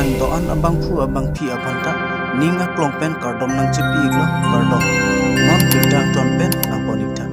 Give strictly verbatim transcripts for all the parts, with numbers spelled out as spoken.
Do-an abangphu abangphi aphanta ning aklong pen kardom nangchipi iklo, kardom. Non birta angton pen nangpon iktha.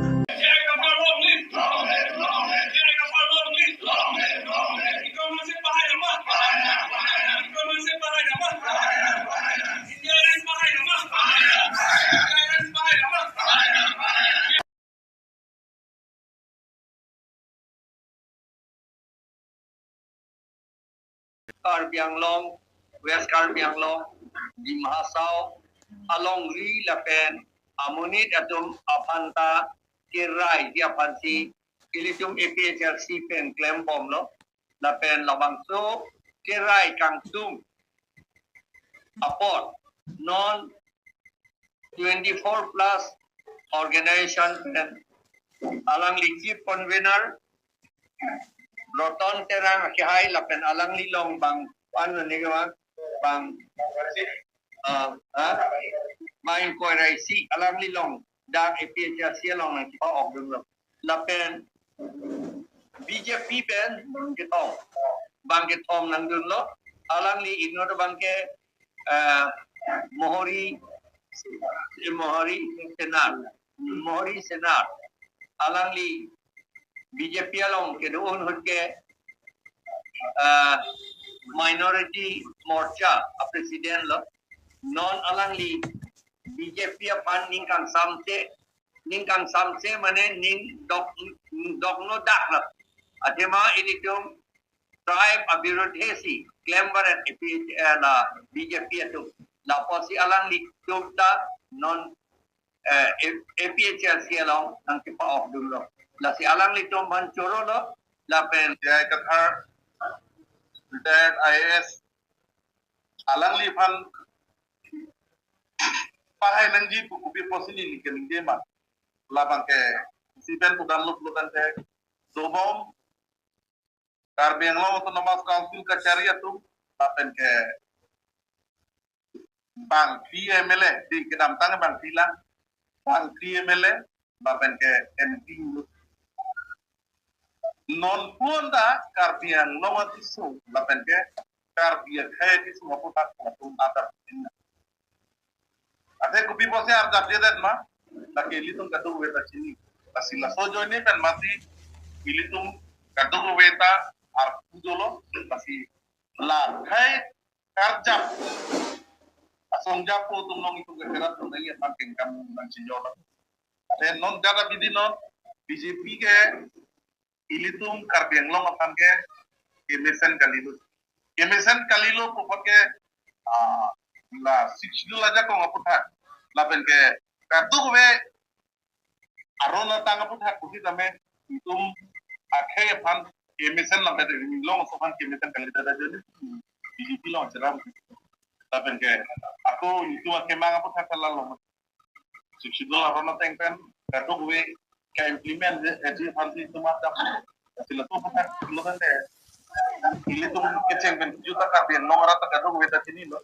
Karbi Anglong, West Karbi Anglong, Dima Hasao alongri lapen amonit atum aphanta kerai di aphansi ilitum A P H L C pen klembomlo, lapen labangso kerai kangtum apot non twenty-four plus organization pen alangli chief convener Roton Terang akehai lapen alangli along bang ano ni bang bang ah, ah, bang ingkoi ra isi alangli along dak A P H L C along nangchipa-okdunlo. Lapen B J P pen bang kethom, bang kethom nangdunlo. Alangli inut abangke, eh, Mohori, Mohori Senar, Mohori Senar. Alangli B J P along kedo ahut ke, eh, Minority Morcha a president lo. Non alangli B J P aphan ning kangsamse, ning kangsamse mane ning dok, dokno dak lo. Athema ilitum tribe abirudhe si klembaret A P H L, ah, B J P atum. Lapusi alanglitum ta non, eh, A-, A P H L C along nangchipa-okdunlo. Lasi alanglitum aphan chorolo lapen J I Kathar, retired I A S, alangliphan pahai nangji pu kopi pusi neli keningje ma. Labangke isi pen pudamlo pulotangte dobom Karbi Anglong Autonomous Council kachari atum lapen ke bangphli M L A, di kedamtang bangphli lang, bangphli M L A lapen ke M P. Non pon ta Karbi Anglong atisung lapen ke Karbi akhei atisung aphuthak atum adap. Athe kopi pusi arjapjedet ma, lake ilitum kadokave ta chini. Lasi laso ajoine pen mati ilitum kadokave ta arpu dolo, lasi la akhei karjap asong japo atum along itum kerat atum nangji aphan kengkam nangchingjok. Athe non jada bidi non B J P ke ilitum Karbi Anglong aphan ke kemesen kalilo. Kemesen kalilo pu apot ke, ah, la Sixth Schedule ajakong aphuthak lapen ke kadokave aron atang aphuthak pusitame itum akhei aphan kemesen lapen ringlong aso aphan kemesen kalidet ajoine B J P along cheram. Lapen ke ako itum akemang aphuthak kalalo. Sixth Schedule aron ateng pen kadokave ka-implement-ji aphansi itum adap. Lasi laso aphuthak lo kan te. Ilitum kecheng pen juta Karbi Anglong arat ta kadokave ta chinilo.